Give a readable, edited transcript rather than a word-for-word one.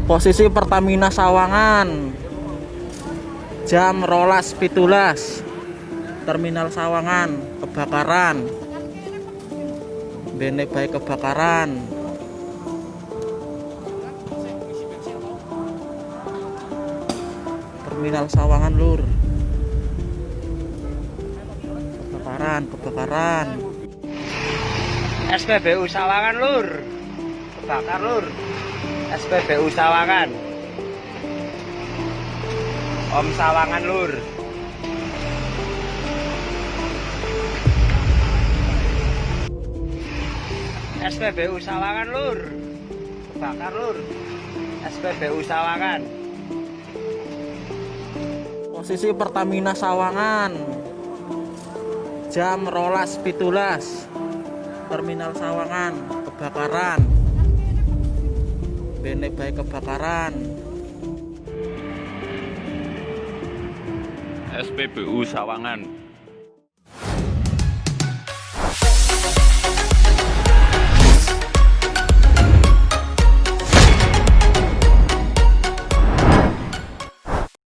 Posisi Pertamina Sawangan jam 12.17, Terminal Sawangan kebakaran. Bene baik kebakaran. Terminal Sawangan, lur, kebakaran, kebakaran. SPBU Sawangan, lur, kebakar, lur. SPBU Sawangan, Om Sawangan, lur. SPBU Sawangan, lur, kebakar, lur. SPBU Sawangan. Posisi Pertamina Sawangan jam 12.17, Terminal Sawangan kebakaran. Bene baik kebakaran. SPBU Sawangan.